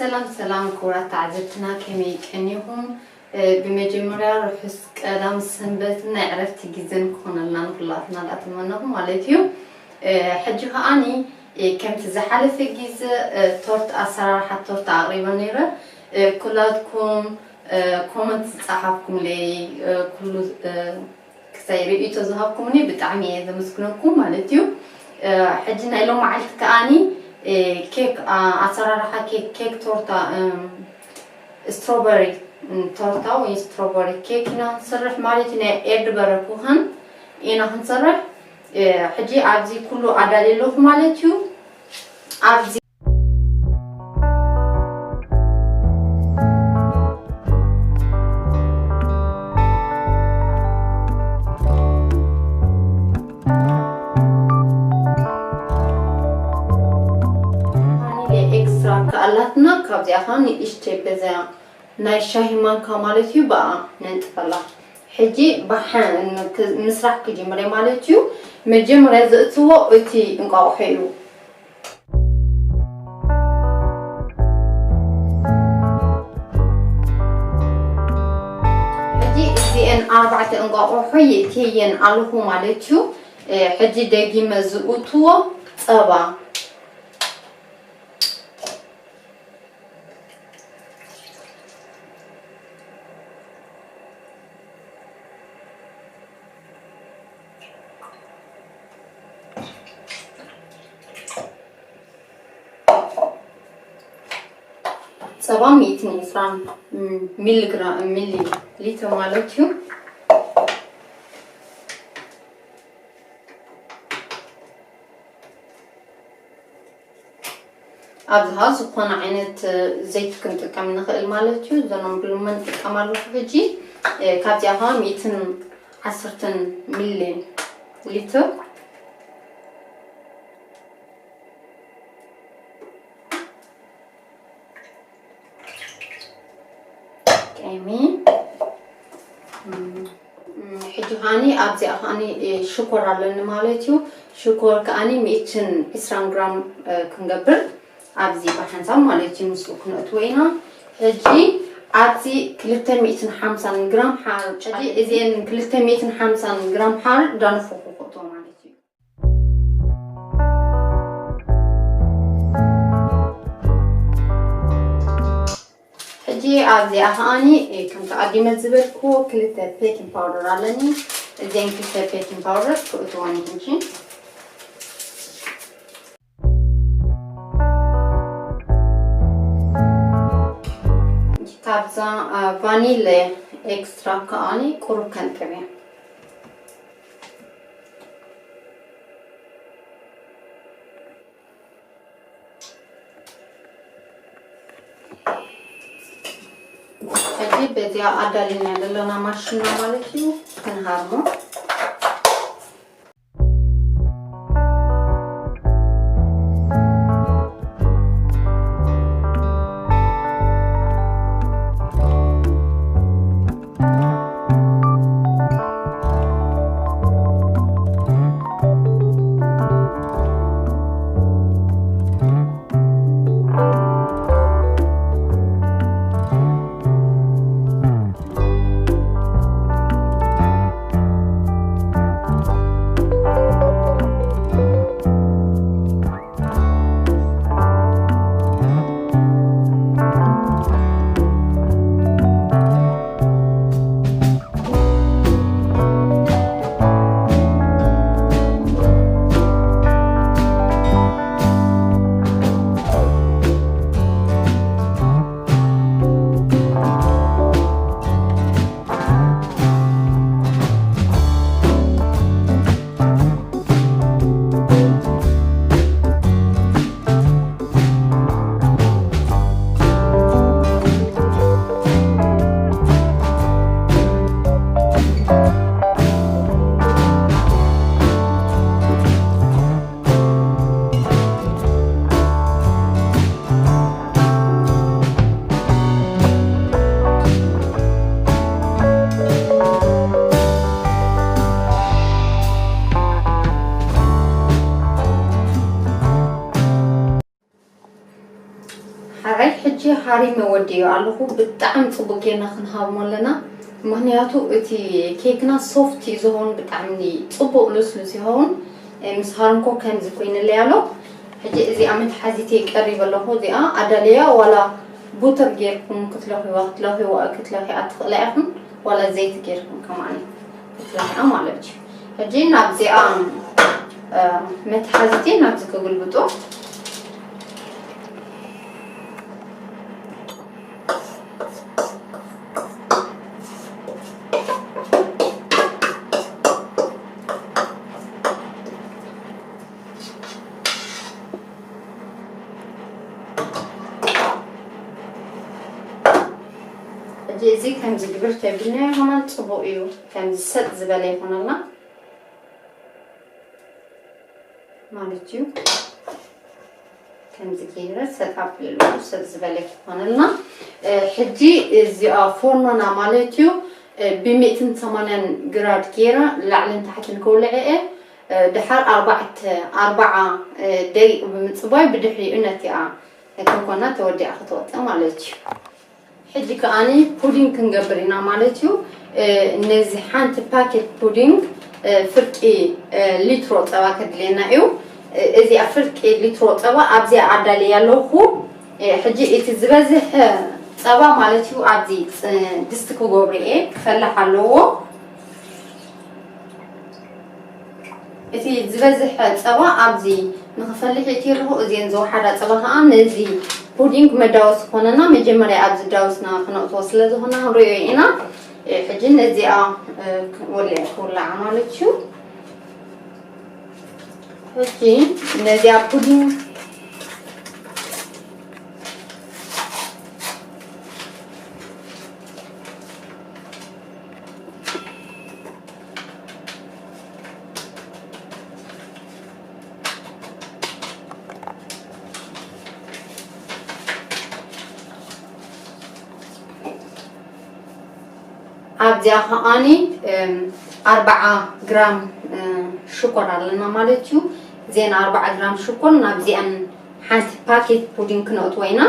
ሰላም ሰላም ክቡራት ተዓዘብትና፣ ከመይ ቀኒኹም? እ፣ ብመጀመርያ ርሑስ ቀዳም ሰንበት ናይ ዕረፍቲ ግዜን ክኾነልና ንኹላትና እንዳተመነኹ ማለት እዩ። እ፣ ሕጂ ከዓኒ፣ እ፣ ከምቲ ዝሓለፈ ግዜ፣ እ፣ ቶርት፣ ኣሰራርሓ ቶርት ኣቕሪበ ነይረ። እ፣ ኩላትኩም፣ እ፣ ኮመንት ዝጸሓፍኩምለይ፣ እ፣ ኩሉ፣ እ፣ ክሳይ ርእይቶ ዝሃብኩምኒ ብጣዕሚ እየ ዘመስግነኩም ማለት እዩ። እ፣ ሕጂ ናይ ሎመዓልቲ ከዓኒ፣ እ፣ ኬክ፣ ኣ-፣ ኣሰራርሓ ኬክ፣ ኬክ ቶርታ፣ እም፣ ስትሮበሪ፣ እም፣ ቶርታ ወይ ስትሮበሪ ኬክ ኢና ክንሰርሕ ማለት እዩ። ናይ ኤርድበረ ኩኸን ኢና ክንሰርሕ። እ፣ ሕጂ ኣብዚ ኩሉ ኣዳልየ ኣለኹ ማለት እዩ። ኣብዚ ቫኒላ ኤክስትራክት ኣላትና፣ ካብዚኣ ኸዓ ንእሽተይ በዛ ናይ ሻሂ ማንካ ማለት እዩ፣ ብኣ ነንጥፈላ። ሕጂ ባሕ-፣ ን-፣ ክ-፣ ምስራሕ ክጅምር እየ ማለት እዩ። መጀመርያ ዘእትዎ እቲ እንቋቑሖ እዩ። ሕጂ እዚኤን ኣርባዕተ እንቋቑሖ የእትየን ኣለኹ ማለት እዩ። እ፣ ሕጂ ደጊመ ዝእትዎ ጸባ። ጸባ ሚእትን ዕስራን ሚሊ ሊትር ማለት እዩ። ኣብዚኻ ዝኾነ ዓይነት ዘይቲ ክንጥቀም ንኽእል ማለት እዩ። ዘኖም ብሉመ ንጥቀም ኣለኹ ሕጂ። እ፣ ካብዚኣ ኸዓ ሚእትን ዓሰርተን ሚሊ ሊትር። ቀይሚ። እም፣ እም፣ ሕጂ ከዓኒ ኣብዚኣ ከዓኒ፣ እ፣ ሽኮር ኣለኒ ማለት እዩ። ሽኮር ከዓኒ ሚእትን ዕስራን ግራም፣ እ፣ ክንገብር ኣብዚ ብሓንሳብ ማለት እዩ ምስኡ ክነእትዎ ኢና። ሕጂ ኣብዚ ክልተ ሚእትን ሓምሳን ግራም ሓር፣ ሕጂ እዚአን ክልተ ሚእትን ሓምሳን ግራም ሓር ዳንፎ ክኾቶ ማለት እዩ። ሕጂ ኣብዚኣ ከዓኒ፣ እ፣ ከምቲ ኣዲመ ዝበልክዎ ክልተ ቤኪንግ ፓውደር ኣለኒ። እዚአን ክልተ ቤኪንግ ፓውደር ክእትወን ይኽንቺ። ካብዛ፣ እ፣ ቫኒለ ኤክስትራ ከዓኒ ቁሩብ ከንጥብ እየ። ሕጂ በዚኣ ኣዳሊና ዘለና ማሽና ማለት እዩ፣ ክንሃርሞ። ኣይ ሕጂ ሃሪመ ወዲዮ ኣለኹ። ብጣዕሚ ጽቡቅ ጌርና ክንሃርሞ ኣለና። ምኽንያቱ እቲ ኬክና ሶፍት እዩ ዝኸውን፣ ብጣዕሚ ጽቡቅ ልስሉስ ይኸውን። እ፣ ምስ ሃርምኮ ከምዚ ኮይንለይ ኣሎ። ሕጂ እዚኣ መትሓዚተይ ቀሪበ ኣለኹ። እዚኣ ኣዳልያ ዋላ ቡተር ጌርኩም ክትለኽዋ፣ ክትለኽዋ፣ ክትለኽያ ትኽእላ ኢኹም። ዋላ ዘይቲ ጌርኩም ከማን ክትለኽያ ማለት እዩ። ሕጂ ናብዚኣ፣ እ፣ መትሓዚተይ ናብዚ ክግልብጦ። ሕጂ እዚ ከምዚ ግብር ተቢልናዮ ከማን ጽቡቕ እዩ። ከምዚ ሰጥ ዝበለ ይኾነልና ማለት እዩ። ከምዚ ገይረ ሰጥ ኣቢሉ ሰጥ ዝበለ ክኾነልና። እ፣ ሕጂ እዚኣ ፎርኖና ማለት እዩ፣ እ፣ ብሚእትን ሰማንያን ግራድ ገይረ ላዕልን ታሕትን ከውልዐ እየ። እ፣ ድሓር ኣርባዕተ፣ ኣርባዓ፣ እ፣ ደቂቕ ብምጽባይ ብድሕሪኡ ነቲኣ ክንኮና ተወዲኣ ክትወጽእ ማለት እዩ። ሕጂ ከኣኒ ፑዲንግ ክንገብር ኢና ማለት እዩ። እ፣ ነዚ ሓንቲ ፓኬት ፑዲንግ፣ እ፣ ፍርቂ፣ እ፣ ሊትሮ ጸባ ከድልየና እዩ። እ፣ እዚኣ ፍርቂ ሊትሮ ጸባ ኣብዚኣ ኣዳልያ ኣለኹ። እ፣ ሕጂ እቲ ዝበዝሐ ጸባ ማለት እዩ ኣብዚ ጽ-፣ ድስቲ ክገብሮ እየ፣ ክፈልሕ ኣለዎ። እቲ ዝበዝሐ ጸባ ኣብዚ ንኽፈልሕ እትይ ኣለኹ። እዚአን ዝወሓዳ ጸባ ከኣ ነዚ ፑዲንግ መዳወሲ ክኾነና መጀመርያ ኣብዚ ዳውስና ክነእትዎ ስለ ዝኾና ክንሪኦ ኢና። እ፣ ሕጂ ነዚኣ፣ እ፣ ወለ ክውላዓ ማለት እዩ። ሕጂ ነዚኣ ፑዲንግ ኣብዚኣ ከኣኒ፣ እም፣ ኣርባዓ ግራም፣ እ፣ ሽኮር ኣለና ማለት እዩ። እዚአን ኣርባዓ ግራም ሽኮር ናብዚአን ሓንቲ ፓኬት ፑዲንግ ክነእትዎ ኢና።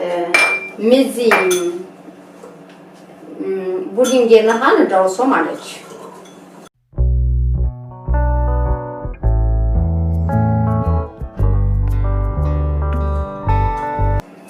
እ፣ ሚዚ፣ እም፣ ቡዲንግ ጌርና ከኣ ንዳውሶ ማለት እዩ።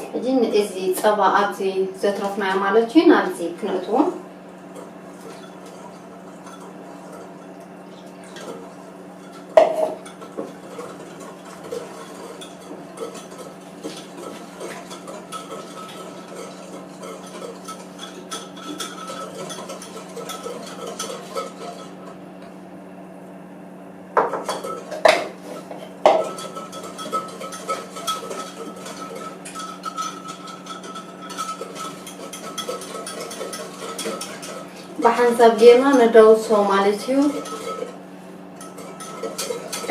ሕጂ ንእዚ ጸባ ኣብዚ ዘትረፍናዮ ማለት እዩ ናብዚ ክነእትዎ። ብሓንሳብ ጌርና ነዳውሶ ማለት እዩ።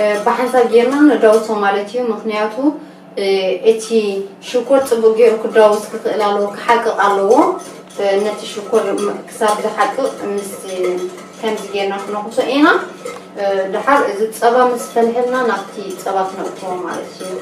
እ፣ ብሓንሳብ ጌርና ነዳውሶ ማለት እዩ። ምኽንያቱ፣ እ፣ እቲ ሽኮር ጽቡቅ ገይሩ ክዳውስ ክኽእል ኣለዎ፣ ክሓቅቕ ኣለዎ። እ፣ ነቲ ሽኮር ም-፣ ክሳብ ዝሓቅቕ ምስ ከምዚ ጌርና ክነኹሶ ኢና። እ፣ ድሓር እዚ ጸባ ምስ ፈልሐልና ናብቲ ጸባ ክነእትዎ ማለት እዩ።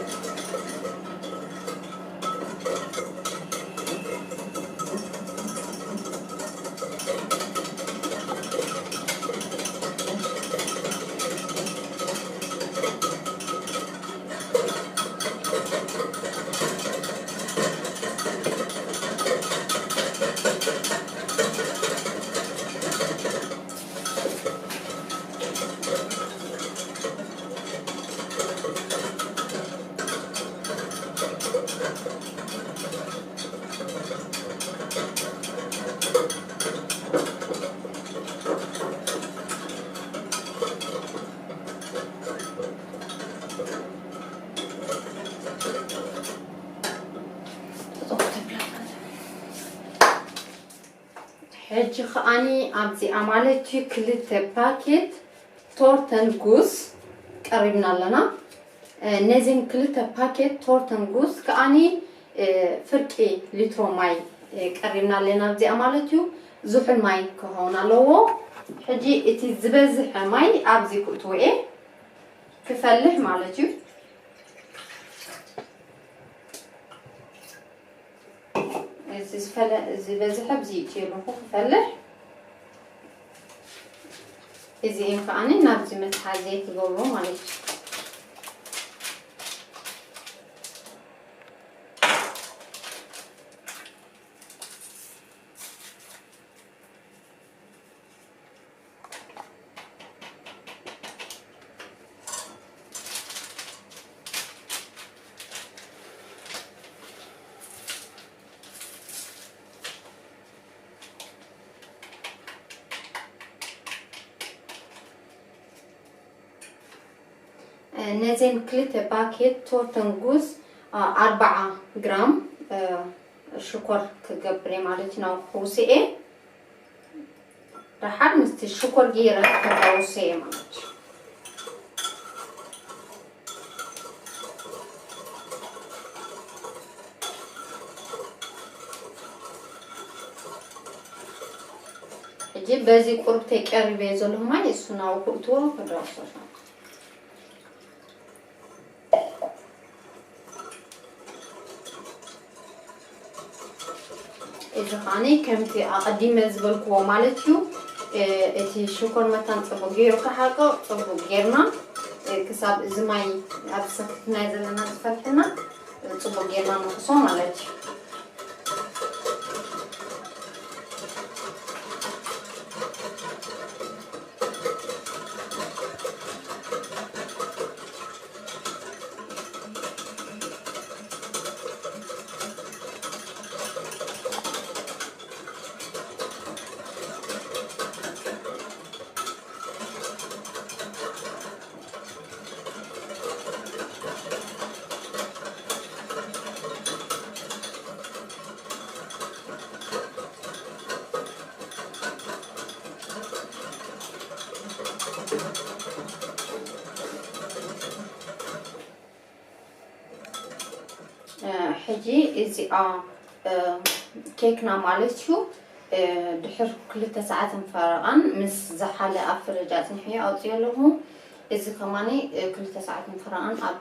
ሕጂ ከኣኒ ኣብዚኣ ማለት እዩ ክልተ ፓኬት ቶርተን ጉስ ቀሪብና ኣለና። እ፣ ነዚን ክልተ ፓኬት ቶርተን ጉስ ከኣኒ፣ እ፣ ፍርቂ ሊትሮ ማይ፣ እ፣ ቀሪብና ኣለና ኣብዚኣ ማለት እዩ። ዝሑል ማይ ክኸውን ኣለዎ። ሕጂ እቲ ዝበዝሐ ማይ ኣብዚ ክእትዎ እየ፣ ክፈልሕ ማለት እዩ። እዚ ዝበዝሐ ኣብዚ ይእትዮ ኣለኹ ክፈልሕ። እዚኤን ከዓኒ ናብዚ መትሓዚ ክገብሮ ማለት እዩ። ነዘን ክልተ ፓኬት ቶርተን ጉስ ኣርባዓ ግራም ሽኮር ክገብር እየ ማለት እዩ። ናብ ኩስኤ ደሓር ምስቲ ሽኮር ገይረ ከዳውሰ እየ ማለት እዩ። ሕጂ በዚ ቁርብተይ ቀሪበ እየ ዘለኹ ማይ እሱ ናብኡ ክእትዎ ከዳውሶ። እዚ ከዓኒ ከምቲ ኣቐዲመ ዝበልክዎ ማለት እዩ። እቲ ሽኮር መታን ጽቡቕ ገይሩ ክሓቆ ጽቡቕ ጌርና ክሳብ እዚ ማይ ኣብ ሰክትና ዘለና ዝፈልሐና ጽቡቕ ጌርና ንክሶ ማለት እዩ። ሕጂ እዚኣ ኬክና ማለት እዩ። ድሕር ክልተ ሰዓትን ፈረቓን ምስ ዝሓለ ኣብ ፍርጅ ኣጽኒሐዮ ኣውፅዮ ኣለኹ። እዚ ከማኒ ክልተ ሰዓትን ፈረቓን ኣብ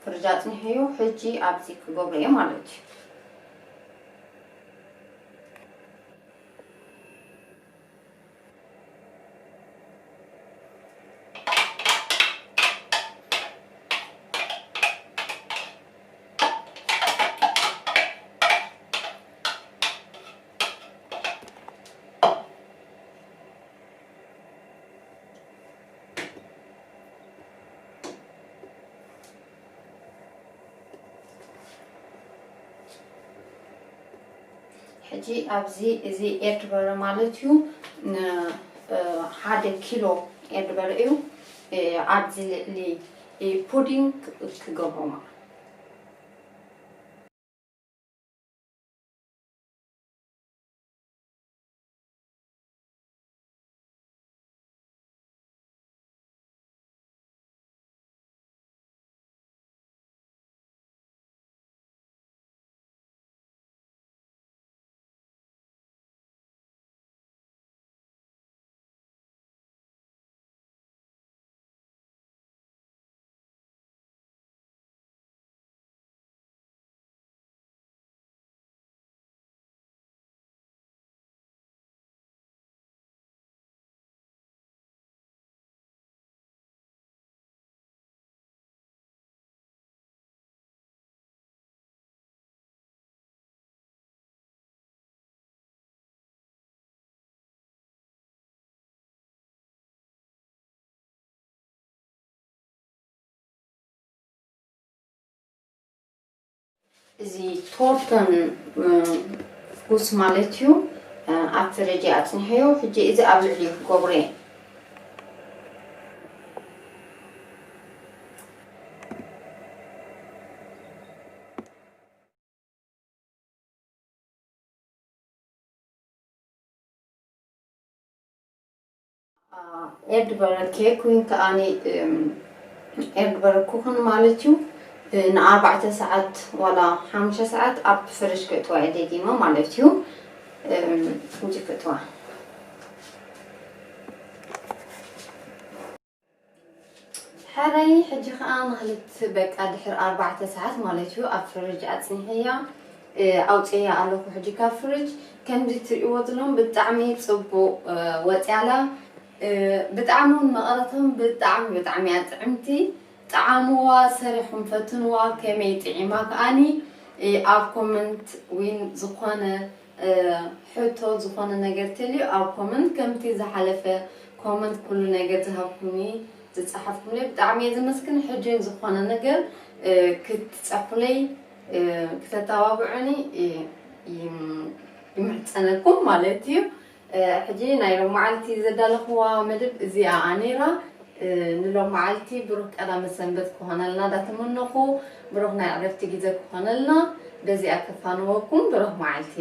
ፍርጅ ኣጽኒሐዮ። ሕጂ ኣብዚ ክገብሮ እየ ማለት እዩ። ሕጂ ኣብዚ እዚ ኤርድበረ ማለት እዩ፣ ን ሓደ ኪሎ ኤርድበረ እዩ። ኣብዚ ልዕሊ ፑዲንግ ክገብሮ ማለት። እዚ ቶርተን ጉስ ማለት እዩ። ኣብ ፍርጅ ኣጽኒሐዮ። ሕጂ እዚ ኣብ ልዕሊኡ ክገብሮ እየ። ኤርድበረ ኬክ ወይ ከዓኒ ኤርድበረ ኩኽን ማለት እዩ። ንኣርባዕተ ሰዓት ዋላ ሓሙሽተ ሰዓት ኣብ ፍርጅ ክእትዋ እየ ደጊመ ማለት እዩ። እንጂ ክእትዋ። ሕራይ ሕጂ ኸዓ ንኽልት በቃ ድሕሪ ኣርባዕተ ሰዓት ማለት እዩ ኣብ ፍርጅ ኣጽኒሐያ። ኣውፅያ ኣለኹ ሕጂ ካብ ፍርጅ። ከምዚ ትሪእዎ ዘለኹም ብጣዕሚ ፅቡቕ ወፅያላ። ብጣዕሚ እውን መቐረቶም ብጣዕሚ ብጣዕሚ እያ ጥዕምቲ። ጣዕምዋ ሰሪሕኩም ፈትንዋ፣ ከመይ ጥዒማ ከኣኒ ኣብ ኮመንት ዊን ዝኾነ ሕቶ ዝኾነ ነገር ተልዩ ኣብ ኮመንት ከምቲ ዝሓለፈ ኮመንት ኩሉ ነገር ዝሃብኩምኒ ዝፀሓፍኩምለይ ብጣዕሚ እየ ዝመስግን። ሕጂ ዝኾነ ነገር ክትፀፉለይ ክተተባብዑኒ ይምሕፀነኩም ማለት እዩ። ሕጂ ናይ ሎም መዓልቲ ዘዳለኽዋ መደብ እዚኣ ነይራ። ንሎም መዓልቲ ብሩኽ ቀዳመ ሰንበት ክኾነልና ዳተመነኹ፣ ብሩኽ ናይ ዕረፍቲ ግዜ ክኾነልና በዚኣ ክፋንወኩም። ብሩኽ መዓልቲ።